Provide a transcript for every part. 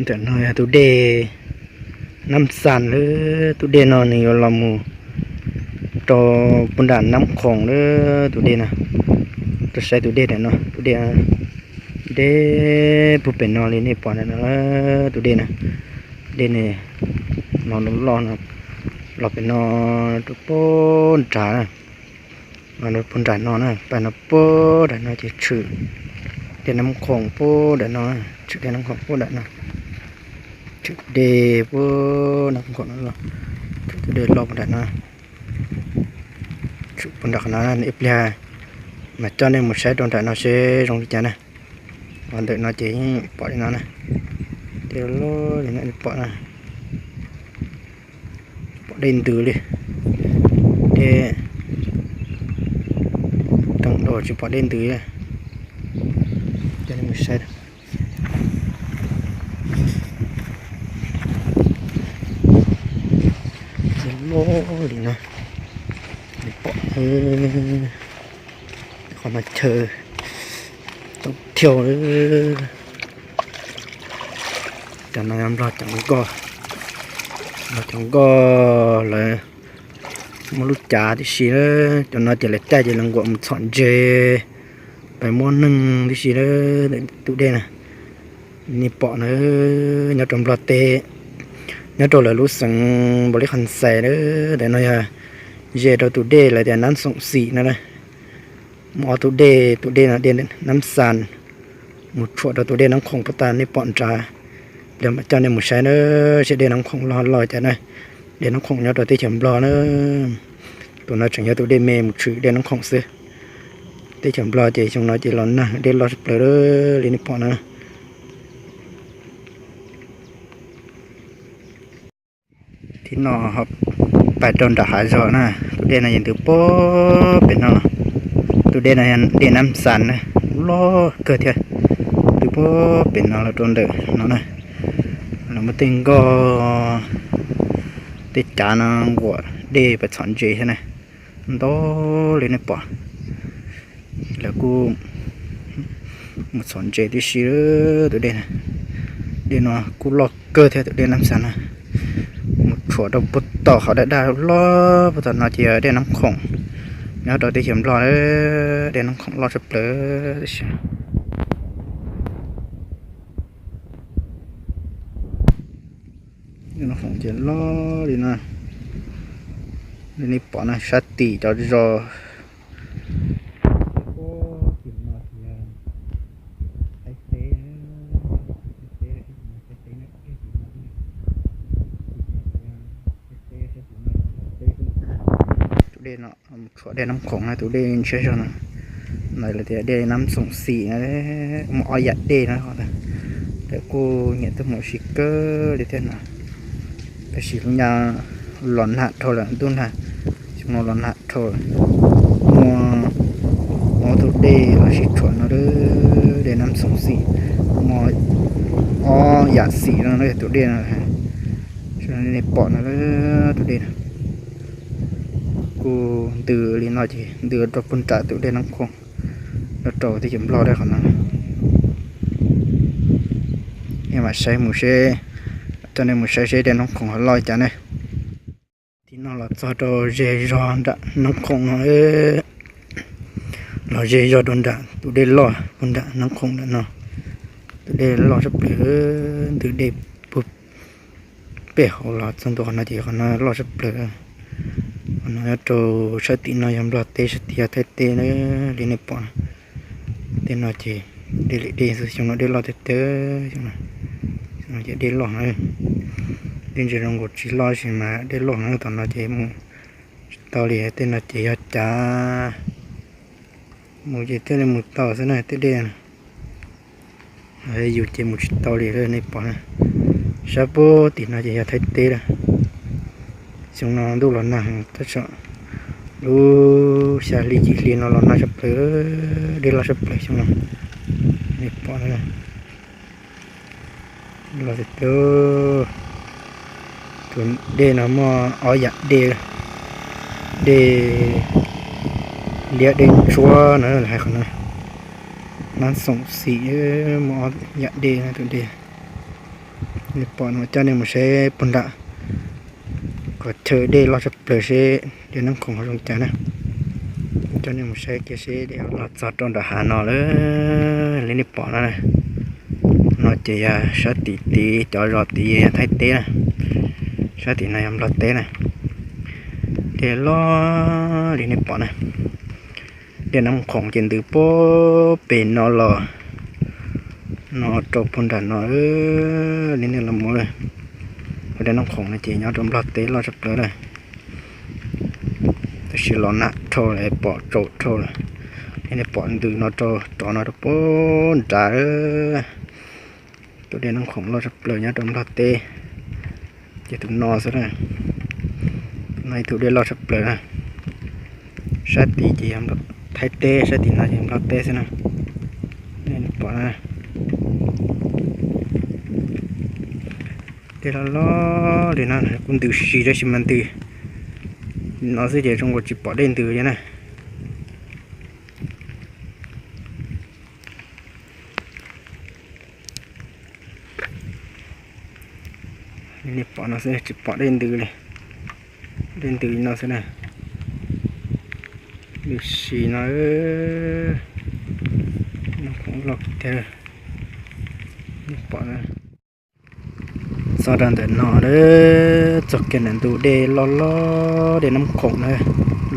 Ntawm no yog tus dej Nab Xas lawm. Tus dej no nws yuav los mus rau puag nram Nab Khoom lawm tus dej na. Rau saib tus dej ntawm no, tus dej deb puag pem no li nej pom ntawm no, tus dej na. Dej no los loj no, los pem no rau puag nram na, los rau puag nram no na, pem no puag nram no ces tshwm dej Nab Khoom puag nram no, tshwm dej Nab Khoom puag nram no, tshwm dej puag Nab Khoom no, tshwm tus dej loj puag nram no, tshwm puag nram no. Ib pliag mas coj nej mus saib rau nram no seb zoo li cas na. Ntawm no ces yeej pom li no na, dej loj li no pom na, pom dej ntws li, dej teem dau tsis pom dej ntws li. Coj nej mus saib, dej loj li no, pom qhov no chaw tau thiau. Cov no yog Nplog cov nkoj, Nplog cov nkoj lawv muaj lub cav tib si. Cov no ces lawv caij ces lawv nquam mus txhom ntses, pem muaj neeg tib si. Tus dej na, nej pom na, nyob rau Nplog teb, nyob rau lawv lub xeev Npaus Lis Khas Xais na. Ntawm no yog ze rau tus dej lawv tias Nab Xoom Xim no. Muaj ob tus dej, tus dej no dej Nab Xas mus tshuam rau tus dej Nab Khoom puag ta nej pom nrad. Pliag mam coj nej mus saib na, seb dej Nab Khoom loj loj cas na. Dej Nab Khoom nyob rau teb chaws Nplog na. Tus no tseem yog tus dej me mus tshwm dej Nab Khoom xwb. Teb chaws Nplog ces xyoo no ces los nag dej loj tshaj plaws li nej pom na. Thib no pais rau nram hav zog na, tus dej no yeej ntws puag pem no. Tus dej no yog dej Nab Xas na, loj kawg thiab, ntws puag pem no los rau ntawm no na. Lawv muaj tej nkoj, tej cav no nquam dej pais txhom ntses thiab na, ntau li nej pom. Lawv kuj mus txhom ntses tib si. Tus dej, dej no kuj loj kawg thiab, tus dej Nab Xas no mus tshuam rau puag tom qhov daj daj loj puag tom no ces yog dej Nab Khoom nyob rau teb chaws Nplog. Dej Nab Khoom loj tshaj plaws. Dej Nab Khoom ces loj li no, li nej pom no sab tim cov zos. Tus dej no tshuam dej Nab Khoom na, tus dej ntshiab zog no, ntawd lawv tias dej Nab Xoom Xim na. Muaj ob yam dej na, lawv kuj nyiam tuaj mus ua si kawg li thiab no. Tab sis kuj nyab los nag dhau lawm, ntuj nag, xyoo no los nag dhau lawm. Muaj ob tug dej los sib tshuam no, dej Nab Xoom Xim, muaj ob yam xim no tus dej no. Nej pom no, tus dej no kuj ntws li no ces ntws rau puag nram tus dej Nab Khoom, rau rau teb chaws Nplog rau qhov no. Nej mam saib mus seb, coj nej mus saib seb dej Nab Khoom ho loj cas ne. Thib no los txog rau ze zog nram Nab Khoom no, los ze zog rau nram tus dej loj puag nram Nab Khoom nram no. Tus dej loj tshaj plaws, ntws dej puag pem hauv los txog ntua qhov no ces qhov no loj tshaj plaws. Qhov no nyob rau sab tim no yog Nplog teb, sab tim yog Thaib teb na, li nej pom. Tej no ces dej li dej xwb, xyoo no dej loj tiag tiag, xyoo no ces dej loj na. Dej ntses zoo nkaus tsis loj sis mas dej loj na. Tom no ces mus tsis tau li, tej no ces yog cav, mus ces thiaj li mus tau xwb na tej dej. Yus ces mus tsis tau li nej pom na. Sab puag tim no ces yog Thaib teb lawm. Xyoo no ntuj los nag, tab sis lub xya hli yim hli no los nag tshaj plaws, dej loj tshaj plaws xyoo no. Nej pom na, los tiag tiag. Tus dej no muaj ob yam dej, dej liab dej ntsuab na, hais qhov no. Nab Xoom Xim muaj ob yam dej na, tus dej, Nej pom no coj nej mus saib puag nram qhov chaw dej loj tshaj plaws seb dej Nab Khoom ho zoo cas na. Coj nej mus saib kiag seb dej loj txog rau nram hav no lawm li nej pom no na. No ces yog sab tim tid, cov zos tid yog Thaib teb na, sab tim no yog Nplog teb na. Dej loj li nej pom na. Dej Nab Khoom ces ntws puag pem no los no rau puag nram no li nej los mus. Dej Nab Khoom no ces nyob rau Nplog teb loj tshaj plaws lawm. Tab sis los nag dhau lawm, pom tsaus dhau lawm. Nej pom ntws no rau rov no rau puag nrad. Tus dej Nab Khoom loj tshaj plaws nyob rau Nplog teb ces tus no xwb na. Tus no ib tug dej loj tshaj plaws na. Sab tid ces yog Thaib teb, sab tim no ces Nplog teb xwb na. Nej pom na, dej loj loj li no kuj ntws si tab sis mas ntws no xwb ces zoo nkaus tsis pom dej ntws li na. Nej pom no xwb tsis pom dej ntws li. Dej ntws no xwb na. Ntws si no. Nab Khoom loj tiag. Nej pom na. Txog rau ntawm no lawm, txog kiag ntawm ntu dej loj loj dej Nab Khoom na,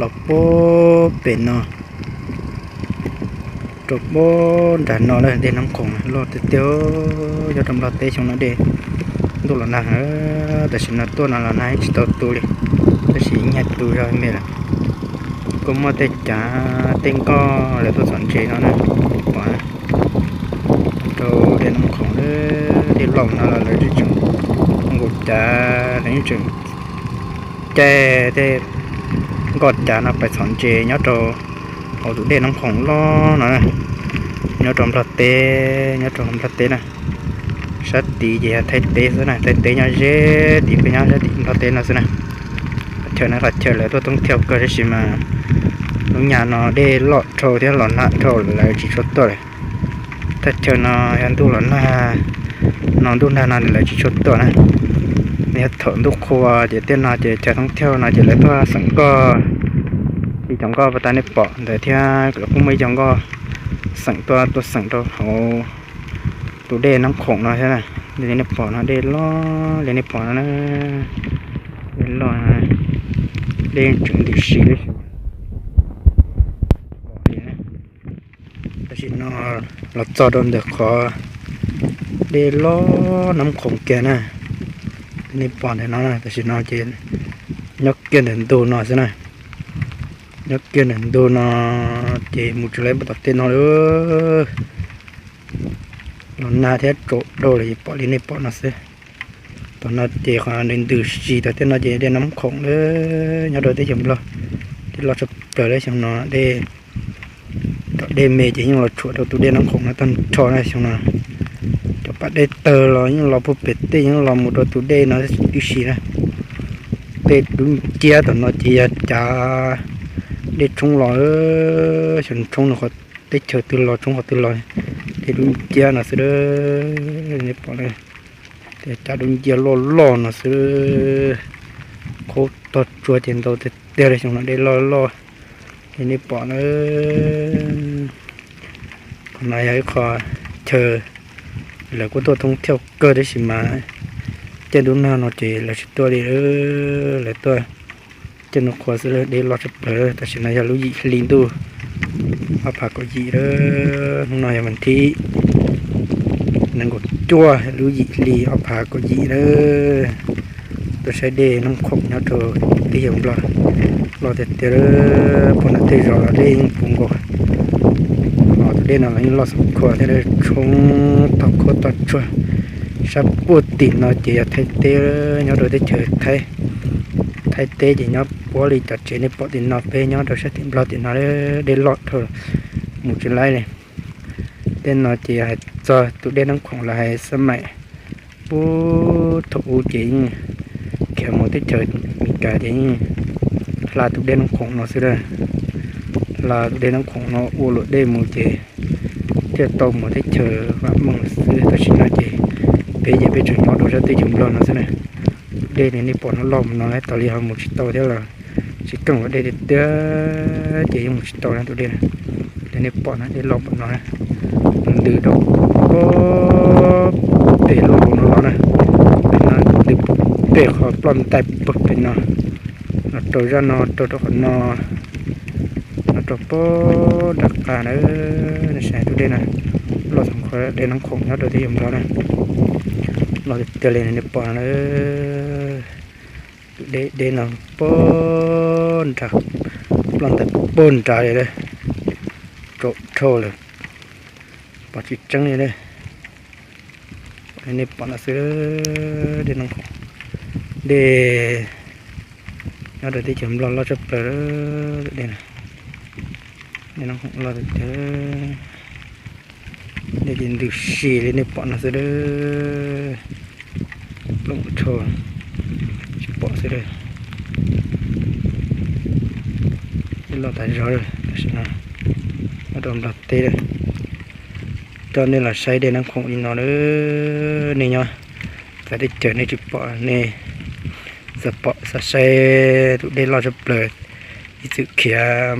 los puag pem no rau puag nram no lawm. Dej Nab Khoom loj tiag tiag, nyob rau Nplog teb xyoo no dej ntuj los nag, tam sim no tuaj no los nag tsis tau tu li, tab sis nyiag tu zog me lawm. Kuj muaj tej cav tej nkoj lawv tuaj txhom ntses no na, pom rau dej Nab Khoom, dej loj no los lawv tseem nkaus cav, lawv yeej tseem caij tej nkoj cav no pais txhom ntses nyob rau hauv tus dej Nab Khoom loj no, nyob rau Nplog teb, nyob rau Nplog teb na. Sab tid ces yog Thaib teb xwb na, Thaib teb nyob ze tid, peb nyob sab tim Nplog teb no xwb na. Qhov chaw no qhov chaw lawv tuaj thoob thiaus kawg tab sis mas lub nyab no dej loj dhau thiab los nag dhau lawv tsis tshua tuaj lawm. Thaj chaw no yog ntuj los nag, no ntuj nag no lawv tsis tshua tuaj na. Yog thaum ntuj qhua ces tej no ces chaw thoob thiaus no ces lawv tuaj xeem nkoj, ib cov nkoj pas tas nej pom ntawd thiab lawv kuj muaj ib cov nkoj xeem tuaj, tuaj xeem rau hauv tus dej Nab Khoom no thiab na. Li nej pom no dej loj li nej pom no, dej loj, dej tseem ntws si li. Tam sim no los txog rau ntawm qhov dej loj Nab Khoom kiag na. Nej pom ntawm no tam sim no ces nyob kiag ntawm ntug no xwb na. Nyob kiag ntawm ntug no ces mus tsis laib npaum tom tej no lawm. Los nag thiab tsaus dhau lawm, pom li nej pom no xwb. Tom no ces qhov ntws si tom tej no ces dej Nab Khoom lawm, nyob rau teb chaws Nplog. Dej loj tshaj plaws lawm xyoo no, dej, cov dej me ces yeej los tshuam rau tus dej Nab Khoom no tag nrho na xyoo no. Cov pas dej tawg los yeej los puag pem tej yeej los mus rau tus dej no tib si na. Tej dub nciab tom no ces yog cav dej tshoob los, xyoo tshoob no qhov teb chaws twg los tshoob qhov twg los, dej dub nciab no xwb. Nej pom, cav dub nciab loj loj no xwb. Qhov tog tsua ces ntau tiag tiag li xyoo no dej loj loj li nej pom na. Qhov no yog ib qho chaw lawv kuj tuaj thoob thiaus kawg tab sis mas caij ntuj nag no ces lawv tsis tuaj li, lawv tuaj caij ntuj qhua xwb, dej loj tshaj plaws. Tam sim no yog lub yim hli ntuj ob phav kaum yim lawm, hnub no yog vas thib nees nkaum cuaj lub yim hli ob phav kaum yim lawm. Tuaj saib dej Nab Khoom nyob rau teb chaws Nplog loj tiag tiag, puag nram tej zos los dej yeej puv nkaus. Tus dej no los yeej loj xeem khua thiab, tshoob tog khuab tog tsuag. Sab puag tim no ces yog Thaib teb, nyob rau teb chaws Thaib. Thaib teb ces nyob puab li cov tsev nej pom tim no, peb nyob rau sab tim Nplog tim no, dej loj dhau mus tsis laib li. Tej no ces hais txog tus dej Nab Khoom los hais xab maim puag thaum ub ces yeej khiav mus teb chaws Amelikas ces yeej hla tus dej Nab Khoom no xwb a. Hla tus dej Nab Khoom no ua luam dej mus ces thiaj tau mus teb chaws vam meej xwb. Tam sim no ces pem ces peb tseem nyob rau sab teb chaws Nplog no xwb na. Tus dej li nej pom no loj mus no na, tas li ho mus tsis tau thiab los tsis keej ua dej tiag tiag ces yeej mus tsis tau na tus dej na. Li nej pom na dej loj pem no na, ntws rau pem lub hauv no los na, pem no ntws pem qhov ploj ntais puag pem no, los rau zaj no rau rau qhov no, los rau pem nram qab na. Nej saib tus dej na, loj txog qhov dej Nab Khoom nyob rau teb chaws Nplog na, loj tiag tiag li nej pom no na. Tus dej deb no pem nram, ploj ntais pem nrad li, tsaus dhau lawm, pom tsis tseeb li. Nej pom no xwb, dej Nab Khoom, dej nyob rau teb chaws Nplog loj tshaj plaws, dej, dej Nab Khoom loj tiag tiag. Dej ces ntws si li nej pom no xwb, plooj dhau, tsis pom xwb. Dej loj tas zog, tam sim no nyob rau Nplog teb lawm. Coj nej los saib dej Nab Khoom li no lawm, nej nyob txawv teb chaws nej tsis pom, nej xav pom xav saib tus dej loj tshaj plaws, ib txwm khiav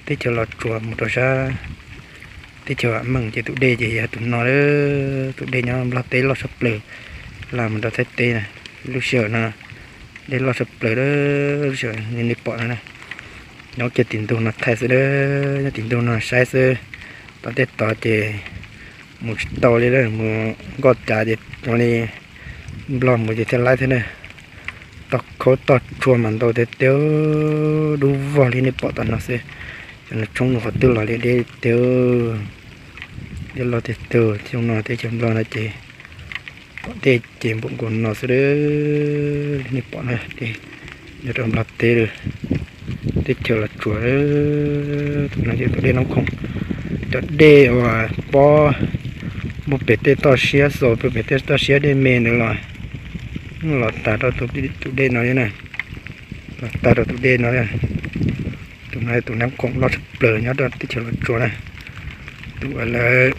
teb chaws Los Tsuas mus rau sab teb chaws Vam Meej ces tus dej ces yog tus no lawm. Tus dej nyob Nplog teb loj tshaj plaws, loj mus rau Thaib teb na. Lub sij hawm no dej loj tshaj plaws, lub sij hawm li nej pom no na. Nyob kiag tim ntug no thaij xwb, nyob tim ntug no saib xwb. Tom tej tod ces mus tsis tau li, mus nkoj cav ces ua li Nplog mus ces thiaj laib thiab na. Toj khaub toj tsua mas ntau tiag tiag, dub vog li nej pom tom no xwb. Cov no tshoob mus qhov twg los li deb tiag, dej loj tiag tiag. Xyoo no teb chaws Nplog no ces pom dej ces npaum nkaus no xwb li nej pom na. Dej nyob rau Nplog teb, teb chaws Los Tsuas, tus no ces tus dej Nab Khoom. Cov dej uas pob mus pem tej toj siab xaus, pem tej toj siab dej me ntawd los, los tag rau tus dej no na, los tag rau tus dej no. Tus no tus Nab Khoom loj tshaj plaws nyob rau teb chaws Los Tsuas na. Tus uas lawv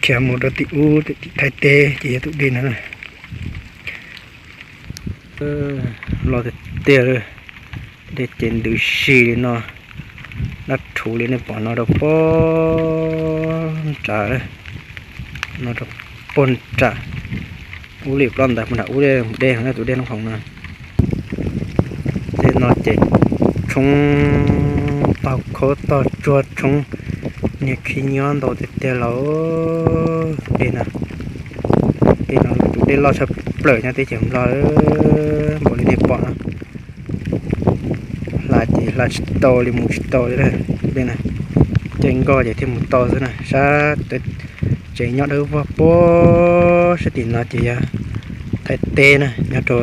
khiav mus rau tim ub tim Thaib teb ces yog tus dej no na. Loj tiag tiag, dej ces ntws si li no, dab rhuv li nej pom no rau pem nrad, no rau pem nrad, ub li ploj ntais pem nrad ub, dej tus dej Nab Khoom no. Tej no ces tshoob toj khaub toj tsua, tshoob niag khib nyob ntau tiag tiag los. Tus dej no, tej no tus dej loj tshaj plaws nyob teb chaws Nplog, npaum li nej pom no. Hla ces hla tsis tau li, mus tsis tau li. Tus dej no caij nkoj ces thiaj mus tau xwb na. Sab tsev nyob dawb vog puag sab tim no ces yog Thaib teb na, nyob rau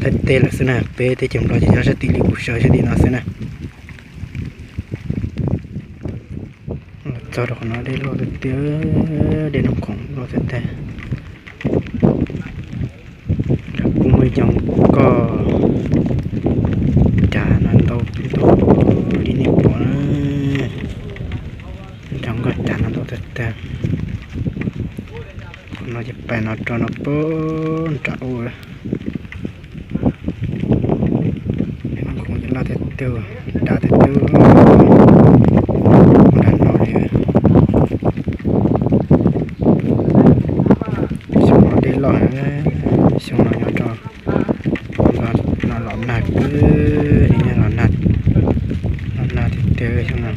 Thaib teb lawm xwb na. Peb teb chaws Nplog ces nyob sab tim li kuv sawv sab tim no xwb na. Los txog rau qhov no dej loj tiag tiag, dej Nab Khoom loj tiag tiag. Kuj muaj cov nkoj cav no ntau ntau li nej pom na, cov nkoj cav no ntau tiag tiag. Qhov no ces pais no rau no pem nram ub. Dej Nab Khoom ces loj tiag tiag, dav tiag tiag, nram no li. Xyoo no dej loj, xyoo no nyob rau no los nag, los nag, los nag tiag tiag xyoo no.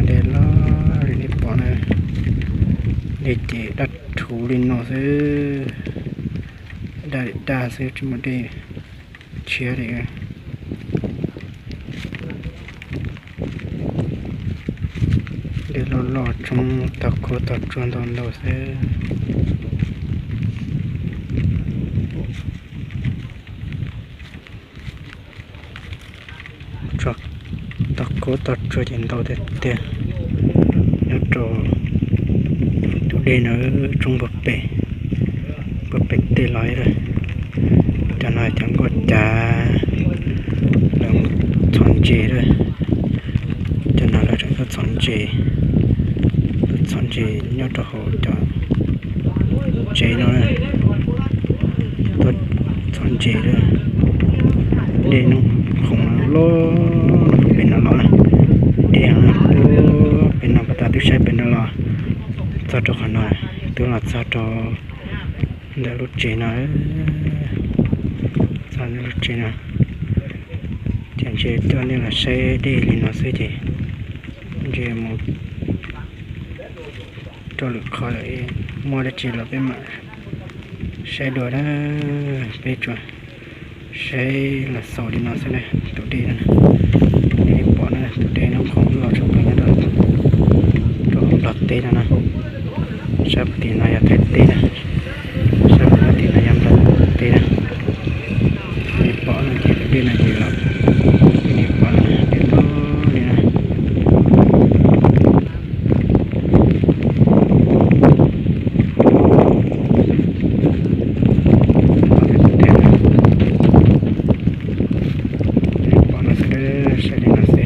Dej loj li nej pom na, dej ces dab rhuv li no xwb, daj li daj xwb tsis muaj dej tshiab li. Dej loj loj, tshoob tog khaub tog tsuag ntau ntau xwb. Tog khaub tog tsuag ces ntau tiag tiag. Nyob rau tus dej no tshoob npog pem, npog pem tej los. Cov no cov nkoj cav lawv mus txhom ntses lawm. Cov no lawv tseem tuaj txhom ntses, tuaj Txhom ntses nyob rau hauv cov tsev no, tuaj txhom ntses. Dej Noob Khoom los pem no los, dej heev, pem no pas tas twb saib pem no los txog rau qhov no, twb los txog rau ntawm lub tsev no, txog ntawm lub tsev no. Ces ntshe coj nej los saib dej li no xwb ces ntshe mus rau lwm qhov lawm, muaj dab tsi los peb mam saib dua na. Peb tsuas saib los xaus li no xwb na. Tus dej no, nej pom na, tus dej Noob Khoom los tshaj plaws nyob rau, rau Nplog teb no na. Sab tim no yog Thaib teb na, sab tim no yog Nplog teb na. Nej pom no ces tus dej no ces los, nej pom no dej toj li no. Pom no xwb, saib li no xwb.